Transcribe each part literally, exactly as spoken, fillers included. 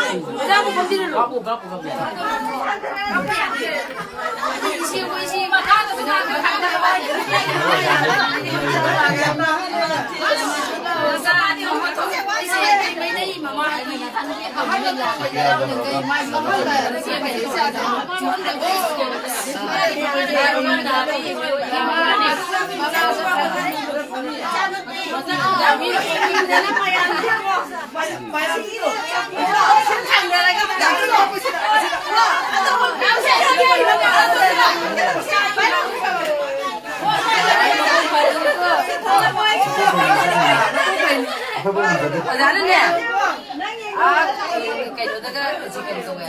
ꯑꯣꯖꯥꯕꯨ ꯐꯝꯕꯤꯔꯨꯔꯣ꯫ ꯀꯥꯞꯄꯨ, ꯀꯥꯞꯄꯨ, ꯀꯥꯞꯄꯨ꯫ ꯏꯆꯦ, ꯑꯩꯈꯣꯏ ꯏꯆꯦ ꯃꯈꯥꯗꯁꯨ ꯉꯥꯛꯇ ꯊꯝꯖꯔꯕ꯫ ꯑꯣꯖꯥ ꯑꯅꯤ ꯑꯍꯨꯝ ꯊꯣꯛꯑꯦ꯫ ꯏꯆꯦ, ꯑꯩ ꯃꯩꯇꯩ ꯃꯃꯥ ꯑꯅꯤ ꯊꯝꯖꯔꯦ꯫ ꯑꯣꯖꯥꯅꯅꯦ, ꯑꯥ, ꯀꯩꯅꯣꯗꯒ ꯀꯩꯅꯣ ꯇꯧꯋꯦ꯫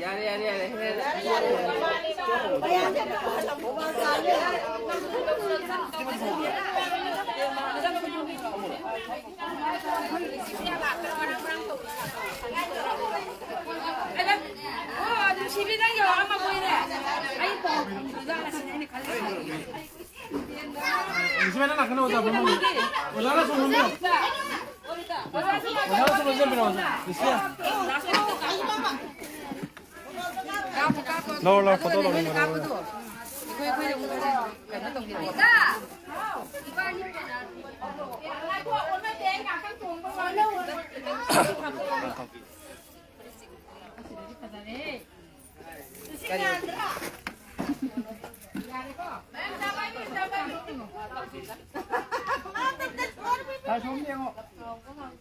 ꯌꯥꯔꯦ, ꯌꯥꯔꯦ, ꯌꯥꯔꯦ꯫ ꯑꯣ, ꯅꯨꯡꯁꯤꯕꯤ, ꯅꯪ ꯌꯧꯔꯛꯑꯝꯃꯕꯣꯏꯔꯦ? ꯑꯩ ꯄꯥꯎ ꯐꯪꯗ꯭ꯔꯤꯖꯥꯠꯂ ꯁꯤꯅꯦ ꯑꯩꯅ ꯈꯜꯂꯤꯁꯦ꯫ ꯅꯨꯡꯁꯤꯕꯤ, ꯅꯪ ꯂꯥꯛꯀꯅꯨ, ꯑꯣꯖꯥ ꯐꯝꯃꯝꯃꯣ꯫ ꯑꯣꯖꯥꯅ ꯁꯨꯝ ꯐꯝꯕꯤꯔꯣ꯫ ꯑꯣꯖꯥꯅ ꯁꯨꯝ ꯐꯝꯖꯟꯕꯤꯔꯣ, ꯑꯣꯖꯥ꯫ ꯅꯨꯡꯁꯤꯕꯤ꯫ ꯂꯧꯔꯣ, ꯂꯧꯔꯣ, ꯐꯣꯇꯣ ꯂꯧꯔꯣ꯫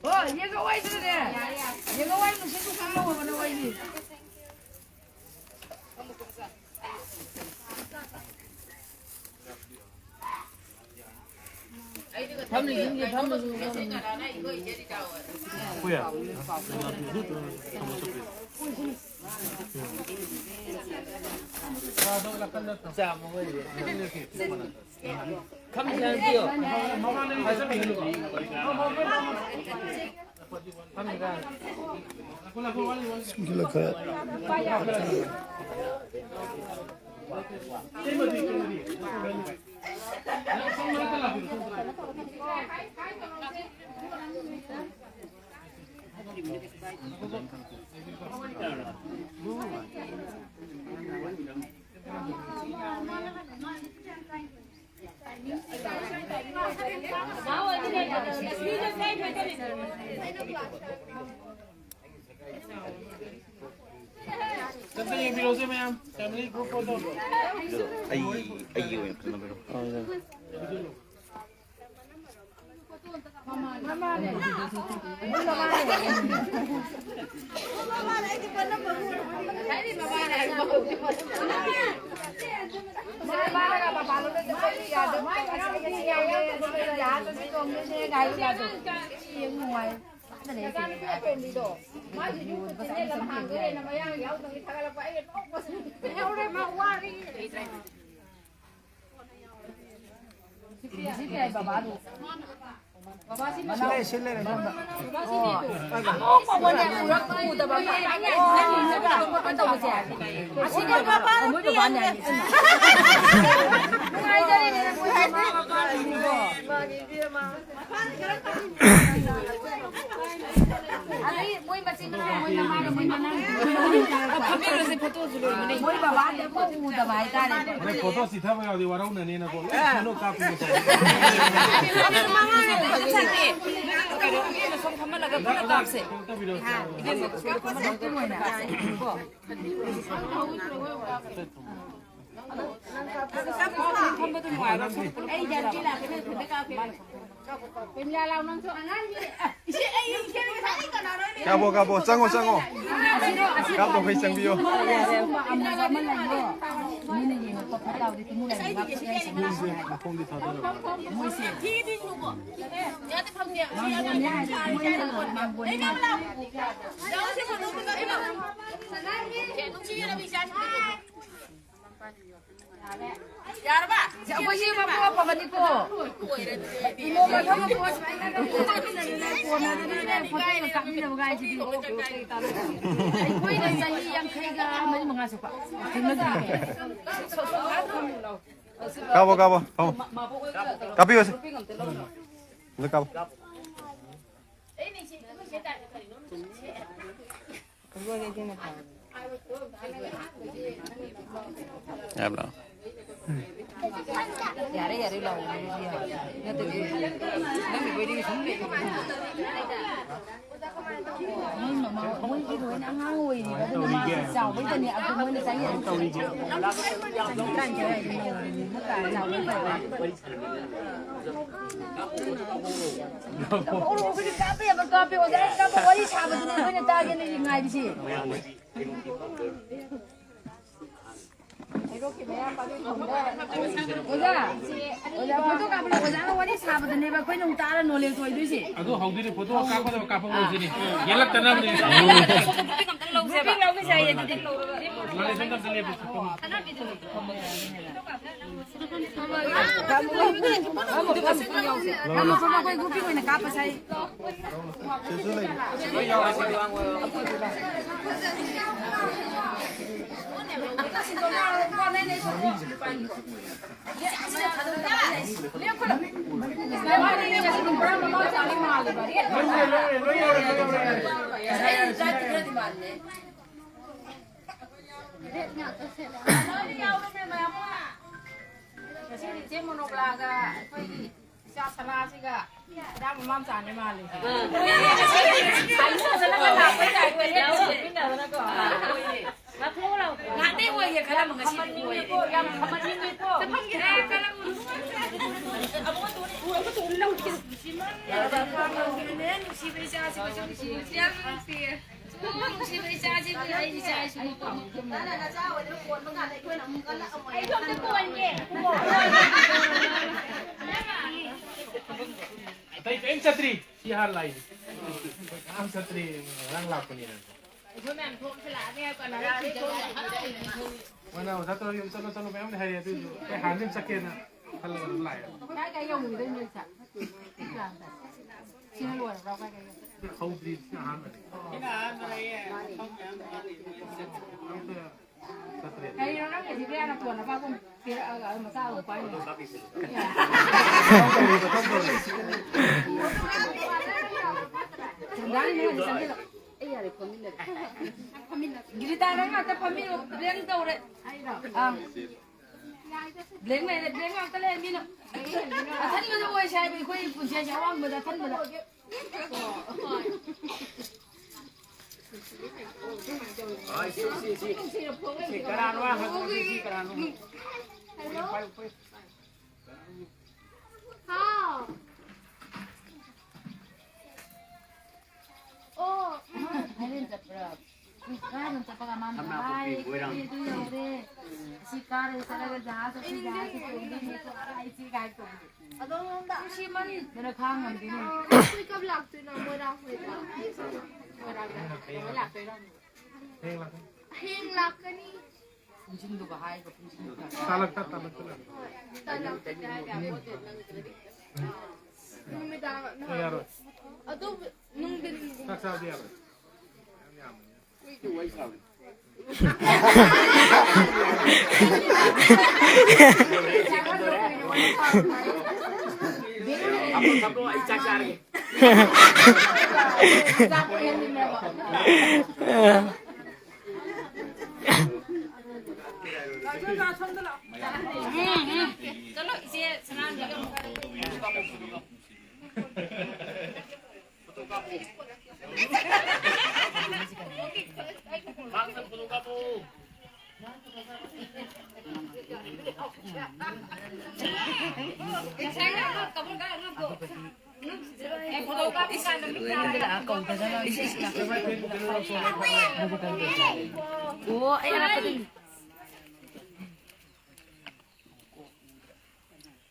ꯍꯣ, ꯌꯦꯡꯉꯣ, ꯋꯥꯏꯗꯨꯗꯅꯦ꯫ ꯌꯦꯡꯉꯣ, ꯋꯥꯏ ꯅꯨꯡꯁꯤꯠ ꯈꯪꯍꯧꯕꯅꯦ, ꯋꯥꯏꯗꯤ꯫ ꯑꯝꯇ ꯌꯦꯡꯕꯤꯔꯣꯁꯦ ꯃꯌꯥꯝ, family group photo꯫ ꯑꯩ, ꯑꯩꯒꯤ ꯑꯣꯏꯅ ꯈꯟꯅꯕꯤꯔꯣ꯫ ꯃꯣꯏ ꯕꯕꯥꯗꯤ ꯑꯝꯐꯥꯎ ꯎꯗꯕ ꯍꯥꯏꯇꯥꯔꯦ꯫ ꯃꯣꯏ ꯐꯣꯇꯣ ꯆꯤꯊꯕ ꯌꯥꯎꯗꯤ ꯋꯥꯔꯧꯅꯅꯦꯅꯀꯣ꯫ ꯂꯣꯏ ꯐꯣꯇꯣ ꯀꯥꯞꯄꯤ ꯉꯁꯥꯏ꯫ ꯀꯩꯅꯣ, ꯏꯕꯦꯝꯃ ꯁꯣꯝ ꯐꯝꯍꯜꯂꯒ ꯄꯨꯟꯅ ꯀꯥꯞꯁꯦ꯫ ꯀꯩꯅꯣ ꯇꯧꯕꯤꯔꯣ꯫ ꯏꯕꯦꯝꯃ ꯁꯣꯝꯗ ꯐꯝꯍꯜꯂꯒ ꯄꯨꯟꯅ ꯀꯥꯞꯁꯦ꯫ ꯀꯣ꯫ ꯀꯥꯄꯣ, ꯀꯥꯄꯣ, ꯆꯪꯉꯣ, ꯆꯪꯉꯣ꯫ ꯀꯥꯞꯄ ꯃꯈꯩ ꯆꯪꯕꯤꯌꯣ꯫ ꯌꯥꯔꯕ? ꯑꯩꯈꯣꯏꯁꯤ ꯃꯄꯨ ꯑꯐꯕꯅꯤꯀꯣ꯫ ꯏꯃꯣ ꯃꯊꯪ ꯃꯄꯨ ꯀꯣꯟꯅꯗꯅꯤꯅꯦ, ꯐꯣꯇꯣꯒ ꯀꯥꯞꯃꯤꯟꯅꯕ ꯀꯥꯏꯁꯤꯗꯤ꯫ ꯑꯩꯈꯣꯏꯅ ꯆꯍꯤ ꯌꯥꯡꯈꯩꯒ ꯃꯔꯤ ꯃꯉꯥ ꯁꯨꯕ ꯊꯦꯡꯅꯗ꯭ꯔꯤꯌꯦ꯫ ꯀꯥꯄꯣ, ꯀꯥꯄꯣ, ꯀꯥꯄꯣ꯫ ꯀꯥꯞꯄꯤꯌꯣꯁꯦ꯫ ꯑꯝꯇ ꯀꯥꯄꯣ꯫ ꯌꯥꯕ꯭ꯔꯣ? ꯌꯥꯔꯦ, ꯌꯥꯔꯦ, ꯂꯥꯎ꯫ ꯅꯠꯇ꯭ꯔꯗꯤ ꯅꯪꯒꯤ ꯋꯦꯗꯤꯡ ꯁꯨꯝ ꯂꯩ꯫ ꯃꯣꯏ ꯃꯃꯥ, ꯃꯣꯏꯒꯤ ꯂꯣꯏꯅ ꯑꯉꯥꯡ ꯑꯣꯏꯔꯤꯕ, ꯑꯗꯨꯅ ꯃꯥꯁꯦ ꯆꯥꯎꯕꯩꯗꯅꯦ꯫ ꯑꯗꯨ ꯃꯣꯏꯅ ꯆꯍꯤ ꯑꯅꯤ ꯆꯍꯤ ꯇꯔꯥꯅꯤꯊꯣꯏ ꯍꯥꯏꯗꯤ ꯅꯧꯔꯤꯕꯅꯤ꯫ ꯆꯥꯎꯕꯩ ꯐꯕ꯫ ꯀꯥꯞꯄ ꯌꯥꯕ ꯀꯥꯞꯄꯦ, ꯑꯣꯖꯥ ꯀꯥꯞꯄ ꯋꯥꯔꯤ ꯁꯥꯕꯗꯨꯅꯦ ꯑꯩꯈꯣꯏꯅ ꯇꯥꯒꯦꯅ ꯉꯥꯏꯔꯤꯁꯦ꯫ ꯑꯣꯖꯥ, ꯑꯣꯖꯥ, ꯐꯣꯇꯣ ꯀꯥꯞꯄꯗ ꯑꯣꯖꯥꯒ ꯋꯥꯔꯤ ꯁꯥꯕꯗꯅꯦꯕ ꯑꯩꯈꯣꯏꯅ ꯑꯃꯨꯛ ꯇꯥꯔ ꯅꯣꯂꯦꯖ ꯑꯣꯏꯗꯣꯏꯁꯦ꯫ ꯑꯗꯨ ꯍꯧꯗꯣꯏꯅꯦ, ꯐꯣꯇꯣ ꯀꯥꯞꯀꯗꯕ ꯀꯥꯞꯄ ꯍꯧꯔꯁꯤꯅꯦ꯫ ꯌꯦꯜꯂꯛꯇꯅꯕꯅꯦ꯫ ꯒ꯭ꯔꯨꯞꯄꯤꯡ ꯂꯧꯒꯦꯁꯦ ꯍꯥꯏꯌꯦ, ꯑꯗꯨꯗꯤ꯫ ꯅꯣꯂꯦꯖ ꯑꯝꯇ ꯂꯦꯞꯄꯨ꯫ ꯑꯩꯈꯣꯏ ꯒ꯭ꯔꯨꯞꯄꯤꯡ ꯑꯣꯏꯅ ꯀꯥꯞꯄꯁꯦ꯫ ꯉꯁꯤꯗꯤ ꯏꯆꯦ ꯃꯣꯅꯣꯀꯂꯥꯒ ꯑꯩꯈꯣꯏꯒꯤ ꯏꯆꯥ ꯁꯅꯥꯁꯤꯒ ꯏꯆꯥ ꯃꯃꯥ ꯃꯆꯥꯅꯦ ꯃꯥꯜꯂꯤꯁꯦ꯫ ꯉꯥꯛꯇꯪ ꯑꯣꯏꯒꯦ ꯈꯜꯂꯝꯕ ꯉꯁꯤꯗꯤ ꯑꯣꯏꯔꯦ꯫ ꯌꯥꯝ ꯈꯝꯍꯟꯅꯤꯡꯉꯦꯀꯣ, ꯌꯥꯝ ꯈꯝꯍꯟꯅꯤꯡꯉꯦꯀꯣ꯫ ꯅꯨꯡꯁꯤꯕ ꯏꯆꯥꯁꯤꯕꯨ ꯁꯨꯝ ꯅꯨꯡꯁꯤꯕ ꯌꯥꯝ ꯅꯨꯡꯁꯤꯌꯦ꯫ ꯅꯨꯡꯁꯤꯕ ꯏꯆꯥꯁꯤꯕꯨ ꯑꯩ ꯏꯆꯥ ꯏꯁꯨ ꯃꯄꯥ ꯅꯪꯅ ꯅꯆꯥ ꯑꯣꯏꯗꯅ ꯀꯣꯟꯕ ꯀꯥꯟꯗ ꯑꯩꯈꯣꯏꯅ ꯑꯃꯨꯛ ꯀꯜꯂꯛꯑꯝꯃꯣꯏ꯫ ꯑꯩ ꯁꯣꯝꯗ ꯀꯣꯟꯒꯦ꯫ ꯑꯇꯩ ꯀꯔꯤꯝ ꯆꯠꯇ꯭ꯔꯤ꯫ ꯁꯤ ꯍꯥꯟꯅ ꯂꯥꯛꯏꯅꯤ꯫ ꯀꯅꯥꯝ ꯆꯠꯇ꯭ꯔꯤ꯫ ꯉꯔꯥꯡ ꯂꯥꯛꯄꯅꯤꯅ꯫ ꯑꯩꯈꯣꯏ ꯃꯌꯥꯝ ꯊꯣꯛꯑꯝꯁꯤ ꯂꯥꯛꯑꯅꯤ ꯍꯥꯏ ꯀꯥꯟꯗ ꯃꯣꯏꯅ ꯑꯣꯖꯥ ꯇꯧꯔ ꯌꯨꯝ ꯆꯠꯂꯣ ꯆꯠꯂꯣ ꯃꯌꯥꯝꯗꯤ ꯍꯥꯏꯔꯦ꯫ ꯑꯗꯨꯏꯁꯨ ꯑꯩ ꯍꯥꯟꯅ ꯑꯗꯨꯝ ꯆꯠꯀꯦꯅ ꯈꯜꯂꯒ ꯑꯗꯨꯝ ꯂꯥꯛꯑꯦ꯫ ꯀꯥꯏ ꯀꯥꯏ ꯌꯧꯈꯤꯗꯣꯏꯅꯣ ꯏꯆꯥ? ꯁꯤꯅ ꯂꯣꯏꯔꯕ꯭ꯔꯣ? ꯀꯥꯏ ꯀꯥꯏ ꯌꯧꯈꯤꯗꯣꯏꯅꯣ? ꯍꯧꯗ꯭ꯔꯤ꯫ ꯁꯤꯅ ꯑꯍꯥꯟꯕꯅꯤ꯫ ꯑꯝꯇ ꯆꯠꯇ꯭ꯔꯦ꯫ ꯀꯩꯅꯣ ꯅꯪꯒꯤꯁꯤ ꯀꯌꯥꯅ ꯀꯣꯟꯅ ꯄꯥꯕꯨꯡ ꯄꯤꯔꯛꯑꯒ ꯑꯗꯨꯝ ꯃꯆꯥ ꯑꯃꯨꯛ ꯄꯥꯏꯅꯦ? ꯁꯦꯟꯗꯥꯡ ꯅꯣꯏꯗꯤ ꯆꯪꯁꯤꯜꯂꯛꯑꯣ꯫ ꯑꯩ ꯌꯥꯔꯦ, ꯐꯝꯃꯤꯟꯅꯔꯦ꯫ ꯒꯤꯔꯤꯇꯥ, ꯅꯪ ꯉꯥꯛꯇ ꯐꯝꯃꯤꯟꯅꯔꯣ, blank ꯇꯧꯔꯦ꯫ ꯑꯥ꯫ Blank ꯂꯩꯔꯦ, blank ꯉꯥꯛꯇ ꯂꯩꯔꯦ, ꯃꯤꯅ꯫ ꯑꯊꯟꯕꯗ ꯑꯣꯏꯁꯦ ꯍꯥꯏꯕ ꯑꯩꯈꯣꯏ ꯄꯨꯟꯁꯤ ꯍꯥꯏꯁꯦ ꯑꯋꯥꯡꯕꯗ ꯑꯊꯟꯕꯗ꯫ ꯍꯣꯏ, ꯁꯤ, ꯁꯤ, ꯁꯤ꯫ ꯁꯤ ꯀꯅꯥꯅꯣ? ꯍꯪꯉꯣ, ꯁꯤ, ꯁꯤ ꯀꯅꯥꯅꯣ? ꯄꯥꯏꯌꯨ, ꯄꯥꯏꯌꯨ꯫ ꯍꯥꯎ꯫ ꯑꯣ꯫ ꯊꯥꯏꯂꯦꯟ ꯆꯠꯄ꯭ꯔꯥ? ꯀꯥꯏꯗꯅꯣ ꯆꯠꯄꯒ ꯃꯥꯅ ꯁꯝꯅꯥꯄꯣꯛꯄꯤ ꯍꯥꯏ, ꯃꯣꯏꯔꯥꯡ꯫ "ꯑꯩꯈꯣꯏ ꯑꯗꯨ ꯌꯧꯔꯦ꯫ ꯑꯁꯤ ꯀꯥꯔꯦ ꯆꯠꯂꯒ ꯖꯍꯥꯖ ꯑꯁꯤ ꯖꯍꯥꯖ ꯇꯣꯡꯗꯣꯏꯅꯤ, ꯇꯣꯡꯉꯒ ꯑꯩ ꯆꯦ ꯀꯥꯏ ꯇꯧꯕꯗꯣ꯫ ꯑꯗꯣꯝꯂꯣꯝꯗ꯫ ꯅꯨꯡꯁꯤꯃꯟꯗꯅ ꯈꯥꯡ ꯉꯝꯗꯦꯅꯦ꯫ ꯑꯩꯈꯣꯏ ꯀꯞ ꯂꯥꯛꯇꯣꯏꯅꯣ ꯃꯣꯏꯔꯥꯡ ꯍꯣꯏꯗ? ꯃꯣꯏꯔꯥꯡꯗ ꯀꯩꯗꯧꯉꯩ ꯂꯥꯛꯇꯣꯏꯅꯣ? ꯍꯌꯦꯡ ꯂꯥꯛꯀꯅꯤ꯫ ꯄꯨꯡꯁꯤꯡꯗꯨꯒ ꯍꯥꯏꯕ ꯄꯨꯡꯁꯤꯡꯗꯨꯒ꯫ ꯇꯥꯂꯛꯇ, ꯇꯥꯂꯛꯇ ꯂꯥꯛꯑꯦ꯫ ꯇꯥꯂꯛꯇ ꯍꯥꯏꯕ ꯌꯥꯄꯣꯠꯇꯦ, ꯅꯪ ꯀꯔꯤ? ꯅꯨꯃꯤꯗꯥꯡ ꯅꯍꯥꯟ ꯌꯥꯔꯣꯏ꯫ ꯑꯗꯨ ꯅꯨꯡꯊꯤꯟꯒꯨꯝꯕ꯫ ꯆꯥꯛ ꯆꯥꯕꯗꯤ ꯌꯥꯔꯣꯏ꯫ ꯃꯌꯥꯝ ꯌꯥꯝꯕꯅꯤꯅ꯫ ꯀꯨꯏꯗꯦ ꯋꯥꯔꯤ ꯁꯥꯕ꯫ ꯊꯝꯃꯣ, ꯊꯝꯃꯣ, ꯑꯩ ꯆꯥꯛ ꯆꯥꯔꯒꯦ꯫ ꯆꯠꯂꯣ, ꯏꯆꯦ ꯁꯅꯥꯍꯟꯕꯤꯒ ꯑꯃꯨꯛ꯫ ꯉꯁꯥꯏꯅ ꯑꯉꯥꯡ ꯀꯕꯨꯜꯒ ꯑꯉꯥꯡꯗꯣ꯫ ꯑꯣ, ꯑꯩ ꯑꯔꯥꯞꯄꯗꯒꯤ꯫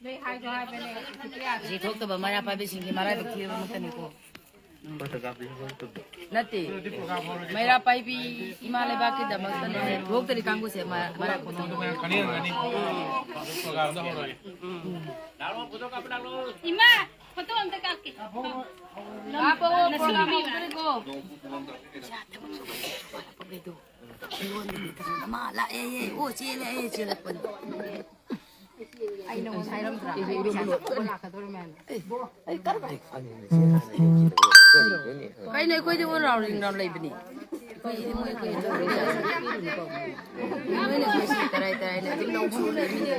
ꯅꯣꯏ ꯍꯥꯏꯁꯨ ꯍꯥꯏꯕꯅꯦ, ꯎꯁꯤꯠꯇ ꯌꯥꯗꯦ꯫ ꯁꯤ ꯊꯣꯛꯇꯕ ꯃꯩꯔꯥ ꯄꯥꯏꯕꯤꯁꯤꯡꯒꯤ ꯃꯔꯥꯏꯕꯛ ꯊꯤꯕ ꯃꯛꯇꯅꯤꯀꯣ꯫ ꯅꯠꯇꯦ, ꯃꯩꯔꯥ ꯄꯥꯏꯕꯤ ꯏꯃꯥ ꯂꯩꯕꯥꯛꯀꯤꯗꯃꯛꯇꯅꯦ ꯊꯣꯛꯇꯔꯤ ꯀꯥꯡꯕꯨꯁꯦ ꯃ-, ꯃꯔꯥꯏꯕꯛ ꯊꯤꯕ꯫ ꯏꯃꯥ, ꯐꯣꯇꯣ ꯑꯝꯇ ꯀꯥꯞꯀꯦ꯫ ꯀꯥꯞꯄꯣ, ꯅꯁꯨ ꯐꯣꯟ ꯀꯥꯞꯄꯤꯕ꯫ ꯀꯥꯞꯄꯣ꯫ ꯃꯥ ꯂꯥꯛꯑꯦ, ꯑꯣ, ꯆꯦꯜꯂꯦ, ꯑꯩ ꯆꯦꯜꯂꯛꯄꯅꯤ꯫ ꯑꯩ ꯅꯉꯣꯟꯗ ꯍꯥꯏꯔꯝꯗ꯭ꯔꯥ? ꯑꯩ ꯄꯩꯁꯥ ꯆꯪꯕ ꯂꯥꯛꯀꯗꯧꯔꯦ ꯃꯌꯥꯝ꯫ ꯑꯩ ꯀꯔꯝ ꯍꯥꯏ-, ꯀꯩꯅꯣ, ꯑꯩꯈꯣꯏꯗꯤ ꯑꯣ ꯔꯥꯎ ꯔꯤꯡ ꯔꯥꯎ ꯂꯩꯕꯅꯤ꯫ ꯑꯩꯈꯣꯏꯗꯤ ꯃꯣꯏ ꯑꯩꯈꯣꯏ ꯅꯣꯏꯅ ꯑꯩꯈꯣꯏ ꯁꯤ ꯇꯔꯥꯏ ꯇꯔꯥꯏꯅ ꯑꯗꯨꯝ ꯂꯧ ꯁꯨ ꯂꯩꯕꯅꯤ꯫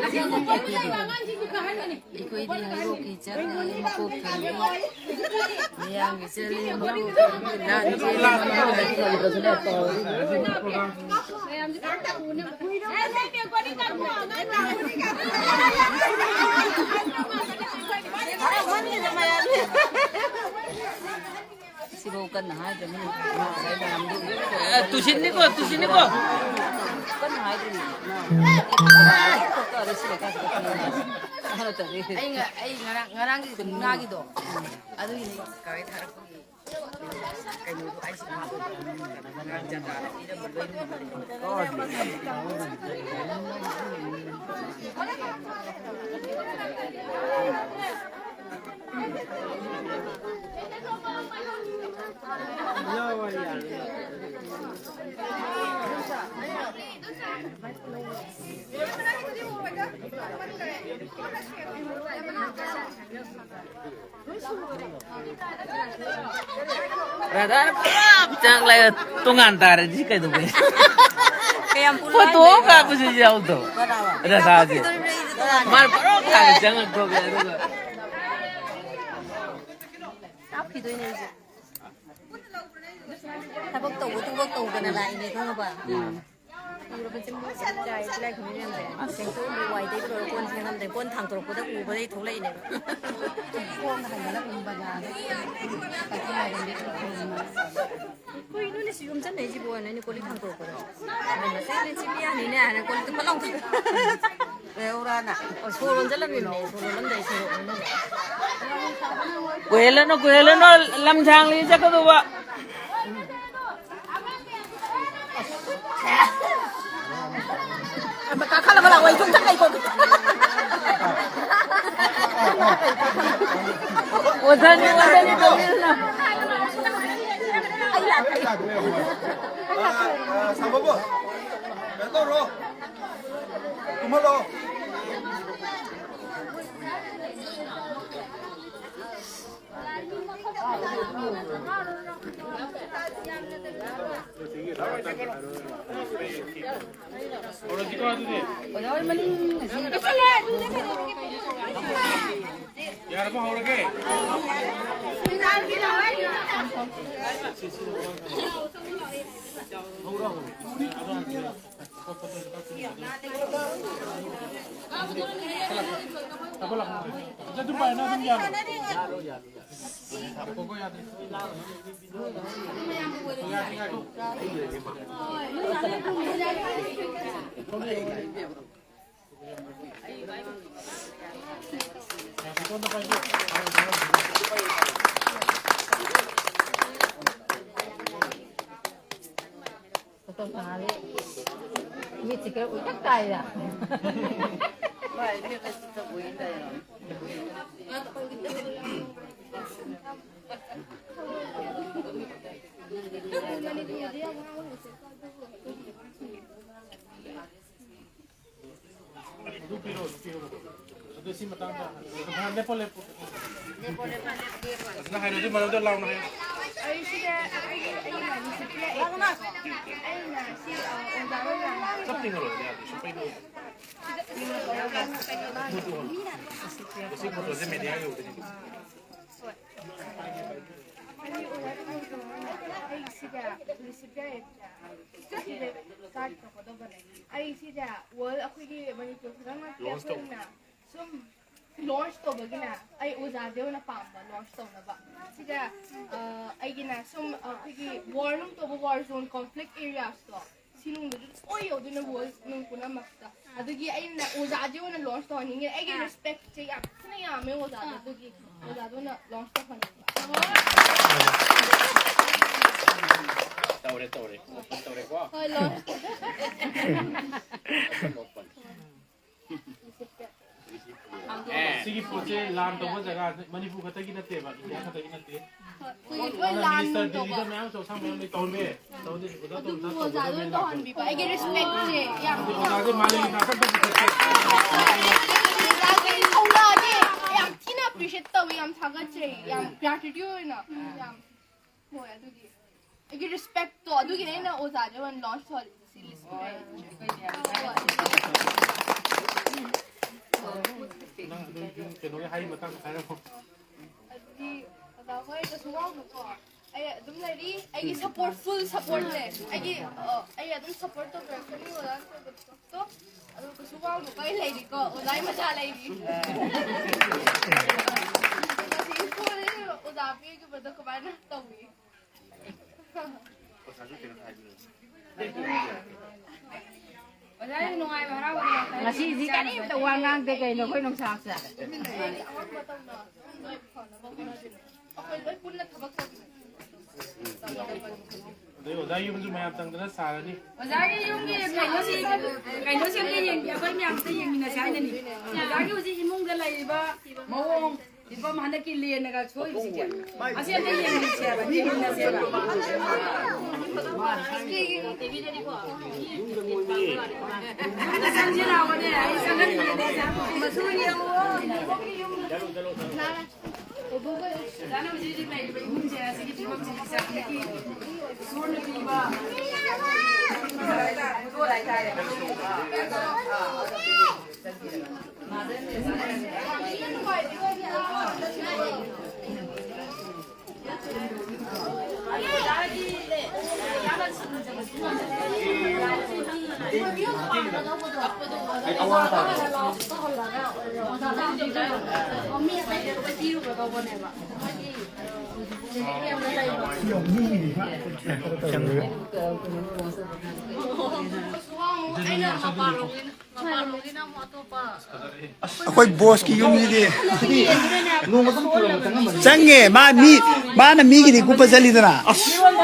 ꯑꯩꯈꯣꯏꯗꯤ ꯍꯩꯔꯣꯛꯀꯤ ꯆꯠꯂꯤ, ꯃꯀꯣꯛ ꯊꯣꯡꯉꯤ, ꯃꯌꯥꯝꯒꯤ ꯆꯠꯂꯤ, ꯃꯀꯣꯛ ꯊꯣꯡꯉꯤ, ꯂꯥꯟ ꯆꯦꯜꯂꯤ, ꯃꯃꯥꯡ ꯂꯩ꯫ ꯁꯤꯐꯧ ꯀꯟꯅ ꯍꯥꯏꯗ꯭ꯔꯕꯅꯤ꯫ ꯉꯁꯥꯏ ꯃꯌꯥꯝꯗꯨ ꯑꯦ, ꯇꯨꯁꯤꯟꯅꯤꯀꯣ, ꯇꯨꯁꯤꯟꯅꯤꯀꯣ꯫ ꯀꯟꯅ ꯍꯥꯏꯗ꯭ꯔꯤꯅꯤ꯫ ꯁꯤ ꯂꯩꯀꯥꯏꯁꯤꯗ ꯈꯪꯉꯦ꯫ ꯅꯠꯇ꯭ꯔꯗꯤ꯫ ꯑꯩ ꯉ-, ꯑꯩ ꯉꯔꯥꯡ, ꯉꯔꯥꯡꯒꯤ ꯃꯨꯛꯅꯥꯒꯤꯗꯣ, ꯑꯗꯨꯒꯤꯅꯤ ꯀꯥꯏ ꯊꯥꯔꯛꯄꯒꯤ꯫ ꯔꯥꯙꯥꯅ ꯄꯨꯔꯥ ꯆꯪꯂꯒ ꯇꯣꯉꯥꯟ ꯇꯥꯔꯗꯤ ꯀꯩꯗꯧꯒꯦ? ꯀꯌꯥꯝ ꯄꯨꯔꯥ ꯐꯣꯇꯣ ꯍꯥꯏꯅꯣ? ꯀꯥꯞꯄꯁꯨ ꯌꯥꯎꯗꯕ꯫ ꯀꯅꯥꯅꯣ? ꯔꯥꯙꯥꯁꯦ꯫ ꯀꯥꯞꯈꯤꯗꯣꯏꯅꯦ ꯑꯩꯁꯦ ꯇꯣꯉꯥꯟꯅ꯫ ꯃꯥꯅ ꯄꯨꯔꯥ ꯀꯥꯞꯄ ꯆꯪꯉꯛꯄꯒꯤ ꯑꯗꯨꯒ꯫ ꯀꯥꯞꯈꯤꯗꯣꯏꯅꯦ ꯑꯩꯁꯦ꯫ ꯊꯕꯛ ꯇꯧꯕ, ꯊꯕꯛ ꯇꯧꯗꯅ ꯂꯥꯛꯏꯅꯦ, ꯈꯪꯉꯕ? ꯎꯝ꯫ ꯎꯔꯕ ꯆꯤꯡ ꯆꯥꯏ, ꯇꯤꯜꯍꯥꯏ ꯈꯨꯝꯕꯤ ꯃꯌꯥꯝꯁꯦ꯫ ꯁꯦꯡꯗꯣꯛꯑꯝꯕ ꯋꯥꯏ ꯇꯩꯕ ꯂꯣꯏꯔ ꯀꯣꯟ ꯐꯦꯡꯉꯝꯗꯥꯏ, ꯀꯣꯟ ꯊꯥꯡꯗꯣꯔꯛꯄꯗ ꯎꯕꯗꯩ ꯊꯣꯛꯂꯛꯏꯅꯦꯕ꯫ ꯈꯣꯡꯅ ꯍꯥꯏꯒꯠꯂꯛꯂꯝꯕꯅꯦ꯫ ꯀꯩꯅꯣꯅꯦ ꯁꯤ ꯌꯣꯝꯁꯤꯟꯅꯩꯁꯤꯕꯣ ꯍꯥꯏꯅ ꯑꯩꯅ ꯀꯣꯜꯂꯤꯛ ꯊꯥꯡꯗꯣꯔꯛꯄꯗ꯫ ꯑꯗꯨꯅ ꯁꯤ ꯂꯤꯟꯁꯤ ꯃꯤ ꯌꯥꯅꯤꯅꯦ ꯍꯥꯏꯅ ꯀꯣꯜꯂꯤꯛꯇꯣ ꯐꯠ ꯂꯥꯎ ꯊꯥꯡ-, ꯂꯩꯍꯧꯔꯥꯅ꯫ ꯑꯣ, ꯁꯣꯔ ꯂꯣꯟꯖꯜꯂꯝꯃꯤꯕꯅꯦ, ꯁꯣꯔ ꯂꯣꯜꯂꯝꯗꯥꯏ ꯁꯣꯔꯣꯛ ꯑꯣꯟꯅꯔꯦ꯫ ꯀꯨꯏꯍꯜꯂꯅꯨ, ꯀꯨꯏꯍꯜꯂꯅꯨ, ꯂꯝꯁꯥꯡꯂꯤ ꯆꯠꯀꯗꯧꯕ꯫ ꯀꯥꯈꯠꯂꯒ ꯂꯥꯛꯑꯣ, ꯑꯩ ꯁꯨꯝ ꯆꯠꯂꯩꯀꯣ꯫ ꯑꯣꯖꯥꯅꯤ, ꯑꯣꯖꯥꯅꯤ, ꯇꯧꯕꯤꯔꯨꯅꯨ꯫ ꯑꯩ ꯂꯥꯛꯀꯦ꯫ ꯑ, ꯑ, ꯁꯥꯃꯣꯕꯨ, ꯀꯩꯅꯣ ꯇꯧꯔꯣ꯫ ꯀꯨꯝꯍꯜꯂꯣ꯫ ꯌꯥꯔꯕ, ꯍꯧꯔꯒꯦ꯫ ꯃꯤꯠꯁꯤ ꯈꯔ ꯎꯏꯊꯛ ꯇꯥꯏꯗ꯫ ꯑꯗꯨ ꯄꯤꯔꯣ, ꯑꯗꯨ ꯄꯤꯔꯣ꯫ ꯑꯗꯨ ꯁꯤ ꯃꯇꯥꯡꯗ ꯂꯦꯞꯄꯣ, ꯂꯦꯞꯄꯣ꯫ ꯐꯖꯅ ꯍꯥꯏꯔꯣ, ꯑꯗꯨ ꯃꯔꯝꯗ ꯂꯥꯎꯅ ꯍꯥꯏꯌꯣ꯫ ꯑꯩ ꯁꯤꯗ ꯑꯩꯒꯤ, ꯑꯩꯒꯤ ꯃꯥꯏꯃꯤꯠꯁꯦ ꯄꯤꯔꯛꯑꯦ꯫ ꯑꯩꯅ ꯁꯤ, ꯑ, ꯑꯣꯖꯥ ꯍꯣꯏꯅ ꯆꯞ ꯇꯤꯡꯍꯜꯂꯣ, ꯌꯥꯗꯦ, ꯁꯨꯡꯄꯩ ꯄꯩ-, ꯁꯤ ꯐꯣꯇꯣꯁꯦ ꯃꯦꯗꯤꯌꯥ ꯌꯧꯗꯣꯏꯅꯦ꯫ ꯑꯩ ꯁꯤꯗ ꯔꯤꯁꯤꯞ ꯌꯥꯏꯌꯦ꯫ ꯁꯤꯗ ꯀꯥꯔꯗ ꯇꯧꯒꯗꯧꯕꯅꯦ꯫ ꯑꯩ ꯁꯤꯗ ꯋꯥꯔꯜ ꯑꯩꯈꯣꯏꯒꯤ ꯃꯅꯤꯄꯨꯔ ꯈꯛꯇꯪ ꯅꯠꯇꯦ, ꯑꯩꯈꯣꯏꯅ ꯁꯨꯝ ꯂꯣꯟꯆ ꯇꯧꯕꯒꯤꯅꯦ, ꯑꯩ ꯑꯣꯖꯥꯁꯦ ꯑꯣꯏꯅ ꯄꯥꯝꯕ ꯂꯣꯟꯆ ꯇꯧꯅꯕ꯫ ꯁꯤꯗ ꯑ, ꯑꯩꯒꯤꯅ ꯁꯨꯝ ꯑꯩꯈꯣꯏꯒꯤ ꯋꯥꯔ ꯅꯨꯡ ꯇꯧꯕ, ꯋꯥꯔ ꯖꯣꯟ, ꯀꯣꯟꯐ꯭ꯂꯤꯛ ꯑꯦꯔꯤꯌꯥꯁꯇꯣ, ꯁꯤ ꯅꯨꯡꯗꯨꯁꯨ ꯂꯣꯏ ꯌꯧꯗꯣꯏꯅꯦ ꯋꯥꯔꯜ ꯅꯨꯡ ꯄꯨꯝꯅꯃꯛꯇ꯫ ꯑꯗꯨꯒꯤ ꯑꯩꯅ ꯑꯣꯖꯥꯁꯦ ꯑꯣꯏꯅ ꯂꯣꯟꯆ ꯇꯧꯍꯟꯅꯤꯡꯉꯦ꯫ ꯑꯩꯒꯤ ꯔꯦꯁꯄꯦꯛꯁꯦ ꯌꯥꯝ ꯊꯤꯅ ꯌꯥꯝꯃꯦ ꯑꯣꯖꯥꯗ, ꯑꯗꯨꯒꯤ ꯑꯣꯖꯥꯗ ꯑꯣꯏꯅ ꯂꯣꯟꯆ ꯇꯧꯍꯟꯅꯤꯡꯕ꯫ ꯇꯧꯔꯦ, ꯇꯧꯔꯦ, ꯑꯣꯄꯟ ꯇꯧꯔꯦꯀꯣ꯫ ꯍꯣꯏ, ꯂꯣꯟꯆ꯫ Open, open. ꯁꯤꯒꯤ ꯄꯣꯠꯁꯦ ꯂꯥꯟ ꯇꯧꯕ ꯖꯒꯥ ꯃꯅꯤꯄꯨꯔ ꯈꯛꯇꯒꯤ ꯅꯠꯇꯦꯕ, ꯏꯟꯗꯤꯌꯥ ꯈꯛꯇꯒꯤ ꯅꯠꯇꯦ꯫ ꯑꯩꯈꯣꯏ ꯂꯣꯏ ꯂꯥꯟ ꯃꯤꯅꯤꯁꯇꯔ ꯇꯧꯕ꯫ ꯗꯤꯜꯂꯤꯗ ꯃꯌꯥꯝ ꯆꯧꯁꯥꯡ ꯃꯌꯥꯝ ꯂꯩ ꯇꯧꯔꯝꯃꯦ꯫ ꯇꯧꯗꯦ, ꯑꯣꯖꯥ ꯑꯗꯨꯝ ꯇꯣꯝꯆꯥ ꯑꯣꯖꯥꯗ ꯇꯧꯗꯕꯅꯦ ꯑꯣꯏꯅ ꯂꯥꯛꯄ꯫ ꯇꯧꯍꯟꯕꯤꯕ ꯑꯩꯒꯤ ꯔꯦꯁꯄꯦꯛꯁꯦ ꯌꯥꯝ ꯑꯣꯖꯥꯁꯦ ꯃꯥꯂꯦꯝꯒꯤ ꯊꯥꯛꯇ ꯄꯨꯈꯠꯁꯦ꯫ ꯑꯣꯖꯥꯒꯤ ꯊꯧꯅꯥꯁꯦ ꯌꯥꯝ ꯊꯤꯅ ꯑꯦꯄ꯭ꯔꯤꯁꯤꯌꯦꯠ ꯇꯧꯋꯤ, ꯌꯥꯝ ꯊꯥꯒꯠꯆꯩ, ꯌꯥꯝ ꯒ꯭ꯔꯥꯇꯤꯇ꯭ꯌꯨꯠ ꯑꯣꯏꯅ ꯌꯥꯝ ꯍꯣꯏ꯫ ꯑꯗꯨꯒꯤ ꯑꯩꯒꯤ ꯔꯦꯁꯄꯦꯛꯇꯣ ꯑꯗꯨꯒꯤꯅꯦ ꯑꯩꯅ ꯑꯣꯖꯥꯁꯦ ꯑꯣꯏꯅ ꯂꯣꯟꯆ ꯇꯧꯍꯜꯂꯤꯁꯦ꯫ ꯁꯤ ꯔꯦꯁꯄꯦꯛ꯫ ꯅꯪ ꯑꯗꯨꯝ ꯌꯨꯝ ꯀꯩꯅꯣꯒꯤ ꯍꯥꯏ ꯃꯇꯥꯡꯗ ꯍꯥꯏꯔꯛꯑꯣ꯫ ꯑꯗꯨꯗꯤ ꯑꯣꯖꯥ ꯍꯣꯏ ꯀꯩꯁꯨ ꯋꯥꯒꯅꯨꯀꯣ꯫ ꯑꯩ ꯑꯗꯨꯝ ꯂꯩꯔꯤ꯫ ꯑꯩꯒꯤ ꯁꯞꯄꯣꯔꯠ, ꯐꯨꯜ ꯁꯞꯄꯣꯔꯠꯅꯦ꯫ ꯑꯩꯒꯤ ꯑ, ꯑꯩ ꯑꯗꯨꯝ ꯁꯞꯄꯣꯔꯠ ꯇꯧꯖꯔꯛꯀꯅꯤ ꯑꯣꯖꯥ ꯇꯧꯕꯗꯣ꯫ ꯑꯗꯨ ꯀꯩꯁꯨ ꯋꯥꯒꯅꯨꯀꯣ, ꯑꯩ ꯂꯩꯔꯤꯀꯣ, ꯑꯣꯖꯥꯒꯤ ꯃꯆꯥ ꯂꯩꯔꯤ꯫ ꯉꯁꯤ ꯁ꯭ꯀꯨꯜꯗ ꯑꯣꯖꯥ ꯄꯤꯈꯤꯕꯗꯣ ꯀꯃꯥꯏꯅ ꯇꯧꯏ? ꯉꯁꯤꯗꯤ ꯀꯔꯤꯝꯇ ꯋꯥ ꯉꯥꯡꯗꯦ ꯀꯩꯅꯣ ꯑꯩꯈꯣꯏ ꯅꯨꯡꯁꯥꯁꯦ꯫ ꯑꯩꯈꯣꯏ ꯂꯣꯏ ꯄꯨꯟꯅ ꯊꯕꯛ ꯇꯧꯃꯤꯟꯅꯁꯤ꯫ ꯑꯗꯩ ꯑꯣꯖꯥ ꯌꯨꯝꯁꯨ ꯃꯌꯥꯝ ꯆꯪꯗꯅ ꯁꯥꯔꯅꯤ꯫ ꯑꯣꯖꯥꯒꯤ ꯌꯨꯝꯒꯤ ꯀꯩꯅꯣꯁꯤ ꯀꯩꯅꯣꯁꯤ ꯑꯝꯇ ꯌꯦꯡꯕꯤ ꯑꯩꯈꯣꯏ ꯃꯌꯥꯝ ꯑꯝꯇ ꯌꯦꯡꯃꯤꯟꯅꯁꯦ ꯍꯥꯏꯅꯅꯤ꯫ ꯑꯣꯖꯥꯒꯤ ꯍꯧꯖꯤꯛ ꯏꯃꯨꯡꯗ ꯂꯩꯔꯤꯕ ꯃꯑꯣꯡ ꯐꯤꯕꯝ ꯍꯟꯗꯛꯀꯤ ꯂꯦꯟꯅꯒ ꯁꯣꯏꯕꯁꯤꯡꯁꯦ ꯑꯁꯤ ꯑꯝꯇ ꯌꯦꯡꯃꯤꯟꯅꯁꯦ ꯍꯥꯏꯕ ꯌꯦꯡꯃꯤꯟꯅꯁꯦ ꯍꯥꯏꯕ꯫ ꯑꯝꯇ ꯆꯪꯁꯤ ꯂꯥꯛꯑꯣꯅꯦ ꯑꯩ ꯆꯪꯍꯟꯒꯦꯅꯦ꯫ ꯃꯆꯨ ꯌꯦꯡꯉꯣ꯫ ꯑꯣꯖꯥꯅ ꯍꯧꯖꯤꯛ ꯍꯧꯖꯤꯛ ꯂꯩꯔꯤꯕ ꯏꯃꯨꯡꯁꯦ ꯑꯁꯤꯒꯤ ꯐꯤꯕꯝꯁꯤꯗꯤ ꯆꯥꯡꯗꯒꯤ ꯏꯁꯣꯔꯅ ꯄꯤꯕ ꯈꯨꯗꯣꯜ ꯍꯥꯏꯇꯥꯔꯦ꯫ ꯑꯩꯈꯣꯏ ꯕꯣꯁꯀꯤ ꯌꯨꯝꯁꯤꯗꯤ ꯆꯪꯉꯦ꯫ ꯃꯥ ꯃꯤ, ꯃꯥꯅ ꯃꯤꯒꯤꯗꯤ ꯀꯨꯞꯄ ꯆꯠꯂꯤꯗꯅ,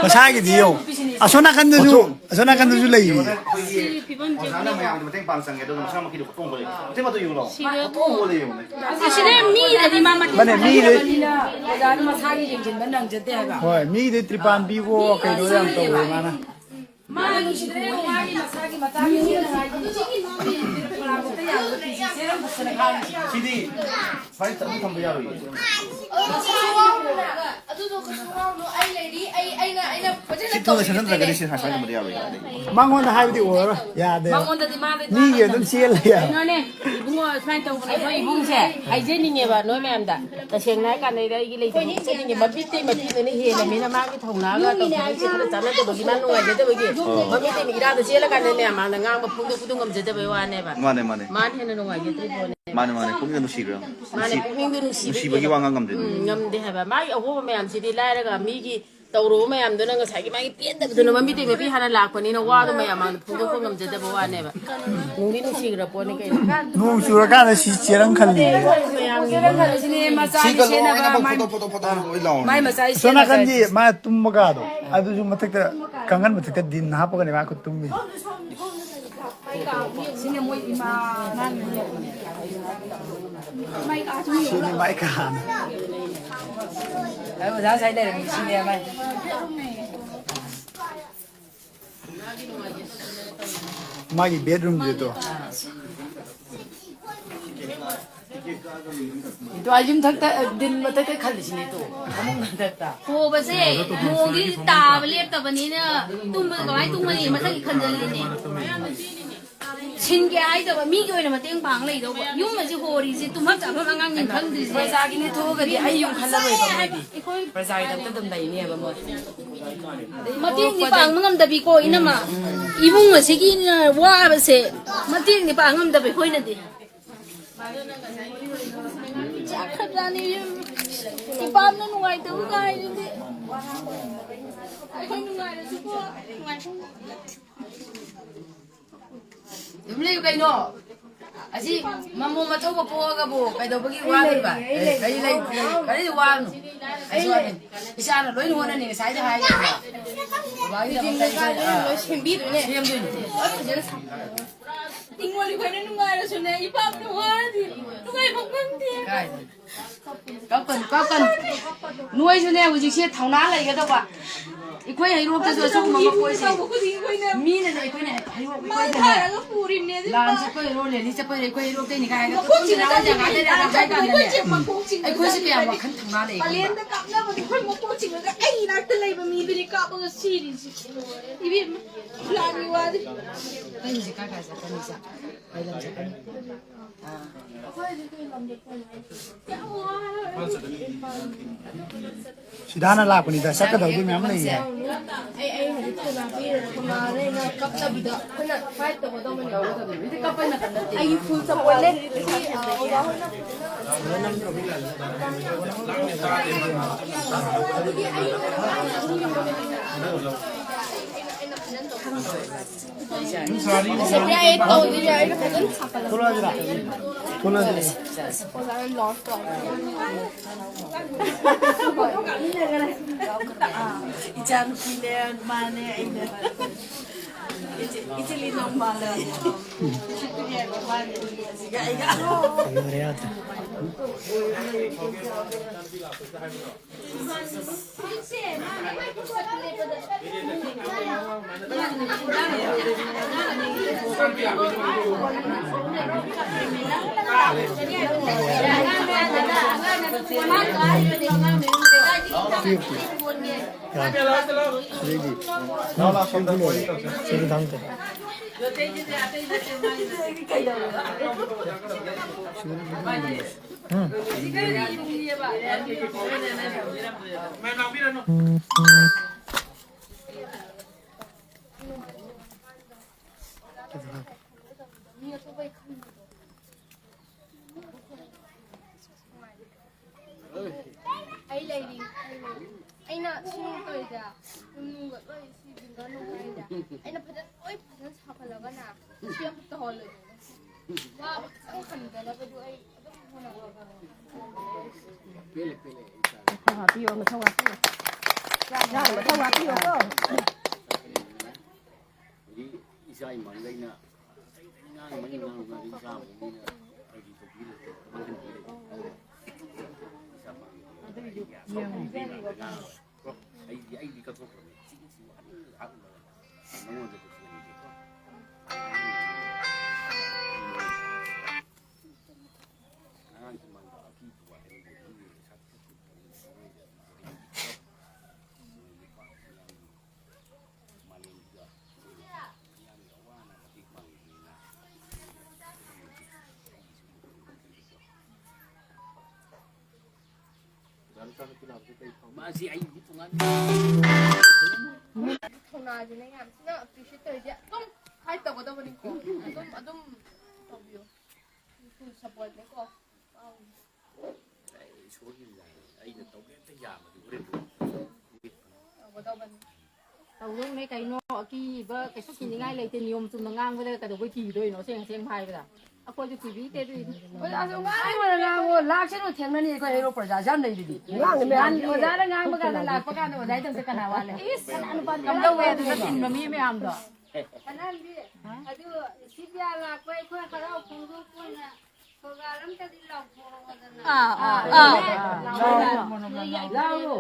ꯃꯁꯥꯒꯤꯗꯤ ꯌꯦꯡꯉꯣ꯫ ꯑꯁꯣꯝ ꯅꯥꯀꯟꯗꯁꯨ, ꯑꯁꯣꯝ ꯅꯥꯀꯟꯗꯁꯨ ꯂꯩꯔꯤ꯫ ꯁꯤ ꯐꯤꯕꯝꯁꯦ ꯑꯣꯖꯥꯅ ꯃꯌꯥꯝꯒꯤ ꯃꯇꯦꯡ ꯄꯥꯡ ꯆꯪꯉꯦ, ꯑꯗꯨꯒ ꯃꯁꯥ ꯃꯛꯀꯤꯗꯤ ꯈꯣꯠꯇꯣꯡꯕ ꯂꯩꯕ꯫ ꯃꯇꯦꯡ ꯑꯃꯇ ꯌꯦꯡꯉꯨ ꯂꯥꯎ꯫ ꯁꯤꯗ ꯈꯣꯠꯇꯣꯡꯕ ꯂꯩ ꯌꯦꯡꯉꯨꯅꯦ꯫ ꯑꯁꯤꯗ ꯃꯤꯗꯗꯤ ꯃꯥ ꯃꯇꯦꯡ ꯃꯥꯅꯦ, ꯃꯤꯗꯤ ꯄꯥꯡꯕꯤꯗꯕꯅꯤꯅ ꯑꯣꯖꯥꯅ ꯃꯁꯥꯒꯤ ꯌꯦꯡꯁꯤꯟꯕ ꯅꯪꯖꯗꯦ ꯍꯥꯏꯕ꯫ ꯍꯣꯏ, ꯃꯤꯗꯤ ꯇ꯭ꯔꯤꯄꯥꯟ ꯄꯤꯕꯣ ꯀꯩꯅꯣ ꯌꯥꯝ ꯇꯧꯋꯦ ꯃꯥꯅ꯫ ꯃꯥ ꯅꯨꯡꯁꯤꯗ꯭ꯔꯦ, ꯃꯥꯒꯤ ꯃꯁꯥꯒꯤ ꯃꯇꯥꯡꯒꯤ ꯆꯦꯟꯅ ꯍꯥꯏꯗꯤ ꯐꯂꯥꯡ ꯈꯛꯇ ꯌꯥꯜꯂꯒ ꯐꯤꯁꯦ ꯆꯦꯔꯪ ꯈꯛꯇꯅꯦ ꯈꯥꯡꯉꯤꯁꯦ꯫ ꯁꯤꯗꯤ ꯁꯨꯃꯥꯏꯅ ꯑꯗꯨꯝ ꯊꯝꯕ ꯌꯥꯔꯣꯏꯌꯦ꯫ ꯑꯗꯨꯗꯣ ꯀꯩꯁꯨ ꯋꯥꯔꯨꯅꯨ, ꯑꯩ ꯂꯩꯔꯤ, ꯑꯩ, ꯑꯩꯅ, ꯑꯩꯅ ꯐꯖꯅ ꯁꯤ ꯊꯨꯅ ꯇꯧꯕꯤꯒꯦ꯫ ꯁꯦꯝꯖꯤꯟꯗ꯭ꯔꯒꯗꯤ ꯁꯤ ꯁꯨꯃꯥꯏꯅ ꯊꯝꯕ ꯌꯥꯔꯣꯏꯌꯦ꯫ ꯃꯉꯣꯟꯗ ꯍꯥꯏꯕꯗꯤ ꯑꯣꯏꯔꯔꯣꯏ, ꯌꯥꯗꯦꯕ꯫ ꯃꯉꯣꯟꯗꯗꯤ ꯃꯥꯗꯤ ꯃꯤꯒꯤ ꯑꯗꯨꯝ ꯆꯦꯜꯂꯦ ꯌꯥꯏ꯫ ꯀꯩꯅꯣꯅꯦ, ꯏꯕꯨꯡꯉꯣ, ꯁꯨꯃꯥꯏꯅ ꯇꯧꯕꯅꯦ, ꯑꯩꯈꯣꯏ ꯏꯕꯨꯡꯁꯦ ꯍꯥꯏꯖꯅꯤꯡꯉꯦꯕ ꯅꯣꯏ ꯃꯌꯥꯝꯗ꯫ ꯇꯁꯦꯡꯅ ꯍꯥꯏ ꯀꯥꯟꯗ ꯑꯩꯒꯤ ꯂꯩꯇꯕ ꯆꯠꯅꯤꯡꯉꯦ, ꯃꯃꯤꯠꯇꯩ ꯃꯄꯤꯗꯨꯅ ꯍꯦꯜꯂꯃꯤꯅ ꯃꯥꯒꯤ ꯊꯧꯅꯥꯒ ꯇꯧꯊꯣꯔꯛꯏꯁꯦ ꯈꯔ ꯆꯥꯟꯅꯗꯕꯒꯤ, ꯃꯥ ꯅꯨꯡꯉꯥꯏꯖꯗꯕꯒꯤ, ꯑꯣ꯫ ꯃꯃꯤꯠꯇꯩ ꯏꯔꯥꯗ ꯆꯦꯜꯂꯀꯥꯟꯗꯅꯦ ꯃꯥꯅ ꯉꯥꯡꯕ ꯐꯣꯡꯗꯣꯛꯄꯗꯣ ꯉꯝꯖꯗꯕꯩ ꯋꯥꯅꯦꯕ꯫ ꯃꯥꯅꯦ, ꯃꯥꯅꯦ꯫ ꯃꯥꯅ ꯍꯦꯟꯅ ꯅꯨꯡꯉꯥꯏꯖꯗ꯭ꯔꯤ ꯄꯣꯠꯅꯦ꯫ ꯃꯥꯅꯦ, ꯃꯥꯅꯦ꯫ ꯄꯨꯛꯅꯤꯡꯗ ꯅꯨꯡꯁꯤꯕ ꯌꯥꯝ꯫ ꯃꯥꯅꯦ, ꯅꯨꯡꯁꯤ-, ꯄꯨꯛꯅꯤꯡꯗ ꯅꯨꯡꯁꯤꯕ ꯅꯨꯡꯁꯤꯕꯒꯤ ꯍꯦꯜꯂꯦ꯫ ꯋꯥ ꯉꯥꯡ ꯉꯝꯗꯦ꯫ ꯎꯝ, ꯉꯝꯗꯦ ꯍꯥꯏꯕ꯫ ꯃꯥꯒꯤ ꯑꯍꯣꯕ ꯃꯌꯥꯝꯁꯤꯗꯤ ꯂꯥꯏꯔꯒ ꯃꯤꯒꯤ ꯇꯧꯔꯨꯕ ꯃꯌꯥꯝꯗꯨꯅ ꯉꯁꯥꯏꯒꯤ ꯃꯥꯒꯤ ꯄꯦꯟꯗꯕꯗꯨꯅ ꯃꯃꯤꯠꯇꯩ ꯃꯄꯤ ꯍꯥꯟꯅ ꯂꯥꯛꯄꯅꯤꯅ ꯋꯥꯗꯣ ꯃꯌꯥꯝ ꯃꯥꯡꯗ ꯐꯣꯡꯗꯣꯛꯄ ꯉꯝꯖꯗꯕ ꯋꯥꯅꯦꯕ꯫ ꯅꯨꯡꯗꯤ ꯅꯨꯡꯁꯤꯈ꯭ꯔ ꯄꯣꯠꯅꯤ ꯀꯩꯅꯣ꯫ ꯅꯣꯡ ꯆꯨꯔꯀꯥꯟꯗ ꯁꯤ ꯆꯦꯔꯪ ꯈꯜꯂꯤ꯫ ꯃꯌꯥꯝꯒꯤ ꯁꯤꯒ ꯂꯣꯏꯅ ꯐꯣꯇꯣ, ꯐꯣꯇꯣ, ꯐꯣꯇꯣ, ꯐꯣꯇꯣ ꯂꯣꯏ ꯂꯥꯎꯔꯦ꯫ ꯃꯥꯏ ꯃꯆꯥ ꯑꯁꯣꯝ ꯅꯥꯀꯟꯗꯤ ꯃꯥ ꯇꯨꯝꯕ ꯀꯥꯗꯣ, ꯑꯗꯨꯁꯨ ꯃꯊꯛꯇ, ꯀꯥꯡꯈꯟ ꯃꯊꯛꯇ ꯗꯤꯟ ꯍꯥꯞꯄꯒꯅꯦ ꯃꯥ ꯇꯨꯝꯃꯤ꯫ ꯁꯤꯅ ꯃꯣꯏ ꯏꯃꯥ꯫ ꯁꯤꯅꯤ ꯃꯥꯏ ꯀꯥꯅꯤ꯫ ꯑꯩ ꯑꯣꯖꯥ ꯉꯁꯥꯏ ꯂꯩꯔꯝꯃꯤ, ꯁꯤꯅꯦ ꯃꯥꯏ꯫ ꯃꯥꯒꯤ ꯕꯦꯗꯔꯨꯝꯁꯦ ꯇꯣ꯫ ꯏꯇꯣ, ꯑꯥ ꯌꯨꯝꯊꯛꯇ, ꯑ, ꯗꯤꯟ ꯃꯊꯛꯇ ꯈꯜꯂꯤꯁꯤꯅꯦ ꯏꯇꯣ, ꯐꯃꯨꯡ ꯃꯊꯛꯇ꯫ ꯍꯣꯕꯁꯦ ꯅꯣꯡꯗꯤ ꯇꯥꯕ ꯂꯦꯞꯇꯕꯅꯤꯅ ꯇꯨꯝꯕꯗ ꯀꯃꯥꯏꯅ ꯇꯨꯝꯒꯅꯤ? ꯃꯊꯛꯀꯤ ꯈꯟꯖꯜꯂꯤꯅꯦ꯫ ꯁꯤꯟꯒꯦ ꯍꯥꯏꯗꯕ ꯃꯤꯒꯤ ꯑꯣꯏꯅ ꯃꯇꯦꯡ ꯄꯥꯡ ꯂꯩꯗꯧꯕ꯫ ꯌꯨꯝ ꯑꯁꯤ ꯍꯣꯔꯤꯁꯦ ꯇꯨꯝꯐꯝ ꯆꯥꯐꯝ ꯑꯉꯥꯡꯁꯤꯡ ꯈꯪꯗ꯭ꯔꯤꯁꯦ꯫ ꯄ꯭ꯔꯖꯥꯒꯤꯅꯦ ꯊꯣꯛꯑꯒꯗꯤ ꯑꯩ ꯌꯨꯝ ꯈꯜꯂꯔꯣꯏꯕ ꯃꯣꯏꯗꯤ꯫ ꯑꯩꯈꯣꯏ ꯄ꯭ꯔꯖꯥꯒꯤꯗꯃꯛꯇ ꯑꯗꯨꯝ ꯂꯩꯅꯦꯕ ꯃꯣꯏ꯫ ꯃꯇꯦꯡꯗꯤ ꯄꯥꯡꯕ ꯉꯝꯗꯕꯤꯀꯣ, ꯏꯅꯝꯃ꯫ ꯏꯃꯨꯡ ꯑꯁꯤꯒꯤ ꯋꯥꯕꯁꯦ ꯃꯇꯦꯡꯗꯤ ꯄꯥꯡ ꯉꯝꯗꯕ ꯑꯩꯈꯣꯏꯅꯗꯤ꯫ ꯆꯥꯈ꯭ꯔꯖꯥꯠꯅꯤ ꯏꯕꯦꯝꯃ꯫ ꯏꯄꯥꯝꯅ ꯅꯨꯡꯉꯥꯏꯇꯕꯒ ꯍꯥꯏꯗꯨꯗꯤ꯫ ꯑꯩꯈꯣꯏ ꯅꯨꯡꯉꯥꯏꯔꯁꯨꯀꯣ, ꯅꯨꯡꯉꯥꯏꯐꯝ ꯑꯗꯨꯝ ꯂꯩꯌꯨ ꯀꯩꯅꯣ꯫ ꯑꯁꯤ ꯃꯃꯣ ꯃꯊꯧꯕ ꯄꯣꯛꯑꯒꯕꯨ ꯀꯩꯗꯧꯕꯒꯤ ꯋꯥꯗꯣꯏꯕ? ꯀꯔꯤ ꯂꯩ? ꯀꯔꯤ ꯋꯥꯅꯣ? ꯑꯩꯁꯨ ꯋꯥꯅꯤ꯫ ꯏꯆꯥꯅ ꯂꯣꯏꯅ ꯍꯣꯠꯅꯅꯤ ꯉꯁꯥꯏꯗ ꯍꯥꯏꯈ꯭ꯔꯕ꯫ ꯕꯕꯥꯒꯤꯗꯃꯛꯇ ꯑꯩꯈꯣꯏ, ꯑꯥ, ꯂꯣꯏ ꯁꯦꯝꯕꯤꯗꯣꯏꯅꯦ꯫ ꯁꯦꯝꯗꯣꯏꯅꯦ꯫ ꯐꯖꯅ ꯁꯥ-, ꯍꯤꯡꯒꯣꯜ ꯑꯩꯈꯣꯏꯅ ꯅꯨꯡꯉꯥꯏꯔꯁꯨꯅꯦ, ꯏꯄꯥꯝꯅ ꯋꯥꯔꯗꯤ ꯅꯨꯡꯉꯥꯏꯐꯝ ꯈꯪꯗꯦ꯫ ꯀꯥꯏꯗꯩ? ꯀꯞꯀꯅꯨ, ꯀꯞꯀꯅꯨ꯫ ꯅꯣꯏꯁꯨꯅꯦ ꯍꯧꯖꯤꯛꯁꯦ ꯊꯧꯅꯥ ꯂꯩꯒꯗꯧꯕ꯫ ꯑꯩꯈꯣꯏ ꯍꯩꯔꯣꯛꯇꯁꯨ ꯑꯁꯤꯒꯨꯝꯕ ꯃꯄꯣꯠꯁꯦ ꯃꯤꯅꯅꯦ, ꯑꯩꯈꯣꯏꯅ ꯍꯩꯔꯣꯛ, ꯑꯩꯈꯣꯏꯗꯅꯦ ꯂꯥꯟ ꯆꯠꯄ ꯑꯣꯏꯔꯣ, ꯔꯦꯂꯤ ꯆꯠꯄ ꯑꯣꯏꯔꯣ, ꯑꯩꯈꯣꯏ ꯍꯩꯔꯣꯛꯇꯩꯅꯤ ꯀꯥꯏꯅ ꯀꯣꯏꯆꯦꯟ ꯆꯦꯟꯅꯕ ꯖꯒꯥꯗ ꯂꯩꯔꯒ ꯍꯥꯏ ꯀꯥꯟꯗꯅꯦ ꯑꯩꯈꯣꯏꯁꯦ ꯀꯌꯥꯝ ꯋꯥꯈꯜ ꯊꯧꯅꯥ ꯂꯩꯒꯦ ꯈꯪꯕ꯭ꯔꯥ? ꯄꯥꯂꯦꯟꯗ ꯀꯥꯞꯅꯕꯗꯣ ꯑꯩꯈꯣꯏ ꯃꯀꯣꯛ ꯆꯤꯡꯉꯒ ꯑꯩ ꯏꯅꯥꯛꯇ ꯂꯩꯕ ꯃꯤꯗꯨꯅꯤ ꯀꯥꯞꯄꯒ ꯁꯤꯔꯤꯁꯤ꯫ ꯏꯕꯦꯝꯃ, ꯂꯥꯟꯒꯤ ꯋꯥꯗꯤ꯫ ꯑꯩ ꯍꯧꯖꯤꯛ ꯀꯥꯏ ꯀꯥꯏ ꯆꯠꯀꯅꯤ? ꯆꯠ-, ꯀꯩ ꯂꯝ ꯆꯠꯀꯅꯤ? ꯑꯥ꯫ ꯁꯤꯗꯥꯅ ꯂꯥꯛꯄꯅꯤꯗ, ꯆꯠꯀꯗꯕꯗꯤ ꯃꯌꯥꯝ ꯂꯩꯌꯦ꯫ ꯑꯩ, ꯑꯩ ꯍꯧꯖꯤꯛ ꯊꯧꯅꯥ ꯄꯤꯔꯒ ꯊꯧꯅꯥꯅꯦꯅ ꯀꯞꯇꯕꯤꯗ ꯑꯩꯈꯣꯏꯅ ꯐꯥꯏꯠ ꯇꯧꯒꯗꯕꯅꯦ꯫ ꯑꯩꯒꯤ ꯐꯨꯜ ꯁꯄꯣꯔꯠꯅꯦ꯫ ꯌꯥꯏꯌꯦ, ꯇꯧꯗꯣꯏꯅꯦ꯫ ꯑꯩꯅ ꯐꯖꯅ ꯁꯥꯒꯠꯂꯛꯄ꯫ ꯊꯣꯛꯂꯛꯑꯁꯤꯔꯥ? ꯊꯣꯛꯂꯛꯑꯁꯤꯔꯥ? ꯑꯣꯖꯥꯅ ꯂꯣꯁ ꯇꯧꯔꯦ꯫ ꯏꯆꯥꯅꯨꯄꯤꯅꯦ, ꯃꯥꯅꯦ, ꯑꯩꯅꯦ꯫ ꯏꯆꯦ, ꯏꯆꯦ ꯂꯤꯅꯣꯡ ꯃꯥꯜꯂꯦ꯫ ꯂꯣꯏꯔꯦ, ꯌꯥꯗ꯭ꯔꯦ꯫ ꯌꯥꯔꯦ꯫ ꯑꯗꯩꯗꯤ ꯁꯤꯗꯤ ꯊꯝꯗꯦ꯫ ꯎꯝ꯫ ꯑꯩ ꯂꯩꯔꯤ꯫ ꯑꯩꯅ ꯁꯤ ꯇꯧꯔꯤꯁꯦ, ꯌꯨꯝ ꯅꯨꯡꯒ ꯂꯣꯏ ꯁꯤ ꯖꯤꯡꯒ ꯅꯨꯡ ꯍꯥꯏꯔꯤꯁꯦ, ꯑꯩꯅ ꯐꯖꯅ ꯂꯣꯏ ꯐꯖꯅ ꯁꯥꯒꯠꯂꯒꯅꯦ, ꯁꯤ ꯑꯝꯇ ꯇꯧꯍꯜꯂꯣꯏꯗꯣꯏꯅꯦ꯫ ꯋꯥꯕ ꯈꯤꯇꯪ ꯍꯟꯗꯅꯕꯗꯨ ꯑꯩ ꯑꯗꯨꯝ ꯍꯣꯠꯅꯒꯗꯕꯅꯦ꯫ ꯃꯊꯧ ꯍꯥꯞꯄꯤꯌꯣ, ꯃꯊꯧ ꯍꯥꯞꯄꯤꯌꯣ꯫ ꯃꯊꯧ ꯍꯥꯞꯄꯤꯌꯣꯀꯣ꯫ ꯍꯧꯖꯤꯛ ꯏꯆꯥ ꯏꯃꯥꯟꯅꯕ ꯑꯩꯅ ꯉꯥꯡꯕꯅꯤ, ꯉꯥꯡꯕꯅꯤ, ꯏꯆꯥ ꯑꯃ ꯃꯤꯅ ꯑꯩꯒꯤ ꯇꯧꯕꯤꯔꯦ, ꯃꯥꯡꯍꯟꯕꯤꯔꯦ꯫ ꯏꯆꯥ ꯃꯥꯡꯍꯟꯕꯤꯔꯦ꯫ ꯑꯗꯨꯒꯤꯗꯤ ꯑꯩ ꯌꯦꯡꯉꯨ꯫ ꯉꯥꯡꯉꯔꯣꯏ꯫ ꯑꯩꯗꯤ, ꯑꯩꯗꯤ ꯀꯠꯊꯣꯛꯈ꯭ꯔꯕꯅꯤ꯫ ꯁꯤꯒꯤ ꯁꯤꯕꯨ ꯍꯥꯞꯅꯤꯡꯉꯒ ꯍꯥꯞꯅꯕ ꯅꯉꯣꯟꯗ ꯀꯩꯁꯨ ꯂꯩꯇꯦꯀꯣ꯫ ꯑꯉꯥꯡꯁꯤ ꯃꯥꯡꯗ ꯑꯀꯤꯕ ꯋꯥꯍꯩ ꯂꯩꯕꯒꯤ ꯁꯛꯇ ꯃꯥꯁꯤ ꯑꯩꯒꯤ ꯇꯣꯉꯥꯟꯕ ꯊꯧꯅꯥꯁꯤꯅ ꯌꯥꯝ ꯊꯤꯅ ꯑꯦꯄ꯭ꯔꯤꯁꯤꯌꯦꯠ ꯇꯧꯔꯤꯁꯦ꯫ ꯑꯗꯨꯝ ꯐꯥꯏꯠ ꯇꯧꯒꯗꯕꯅꯤꯀꯣ꯫ ꯑꯗꯨꯝ, ꯑꯗꯨꯝ ꯇꯧꯕꯤꯌꯨ꯫ ꯐꯨꯜ ꯁꯞꯄꯣꯔꯠꯅꯤꯀꯣ꯫ ꯑꯩ ꯏꯁꯣꯔꯒꯤ ꯂꯥꯏ, ꯑꯩꯅ ꯇꯧꯒꯦ ꯑꯝꯇ ꯌꯥꯕꯗꯤ ꯍꯣꯔꯦꯟ ꯇꯧꯒꯗꯧꯕꯅꯤ꯫ ꯇꯧꯗꯧꯅꯦ ꯀꯩꯅꯣ, ꯑꯀꯤꯕ ꯀꯩꯁꯨ ꯀꯤꯅꯤꯡꯉꯥꯏ ꯂꯩꯇꯦ꯫ ꯅꯤꯌꯣꯝ ꯆꯨꯝꯅ ꯉꯥꯡꯕꯗ ꯀꯩꯗꯧꯕꯩ ꯀꯤꯗꯣꯏꯅꯣ? ꯑꯁꯦꯡ ꯑꯁꯦꯡꯕ ꯍꯥꯏꯕꯗ ꯑꯩꯈꯣꯏꯁꯨ ꯀꯤꯕꯤꯗꯦ ꯑꯗꯨꯏꯗꯤ꯫ ꯑꯣꯖꯥꯁꯨ ꯉꯥꯡꯕꯅ ꯉꯥꯡꯉꯣ, ꯂꯥꯛꯁꯅꯨ ꯊꯦꯡꯅꯅꯤ ꯑꯩꯈꯣꯏ ꯍꯩꯔꯣꯛ ꯄ꯭ꯔꯖꯥꯁꯦ ꯌꯥꯝ ꯂꯩꯔꯤꯗꯤ꯫ ꯉꯥꯡꯅꯤ ꯃꯌꯥꯝ꯫ ꯑꯣꯖꯥꯅ ꯉꯥꯡꯕ ꯀꯥꯟꯗ ꯂꯥꯛꯄ ꯀꯥꯟꯗ ꯑꯣꯖꯥ ꯏꯊꯟꯇ ꯀꯅꯥ ꯋꯥꯠꯂꯦ? ꯏꯁ! ꯀꯝꯗꯧꯋꯦ ꯑꯗꯨꯗ ꯇꯤꯟꯕ ꯃꯤ ꯃꯌꯥꯝꯗꯣ? ꯁꯅꯥꯍꯟꯕꯤ, ꯑꯗꯨ ꯁꯤ ꯕꯤ ꯑꯥꯔ ꯂꯥꯛꯄ ꯑꯩꯈꯣꯏ ꯍꯔꯥꯎ ꯐꯣꯡꯗꯣꯛꯄ ꯑꯣꯏꯅ ꯊꯧꯒꯥꯜ ꯑꯝꯇꯗꯤ ꯂꯥꯎꯊꯣꯔꯛꯑꯣꯗꯅ꯫ ꯑꯥ, ꯑꯥ, ꯑꯥ꯫ ꯂꯥꯎꯔꯣ꯫ ꯂꯥꯎꯔꯣ꯫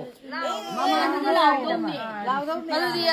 ꯃꯃꯥꯡꯗ ꯂꯥꯎꯗꯧꯅꯤ꯫ ꯂꯥꯎꯗꯧꯅꯤ꯫ ꯑꯗꯨꯗꯤ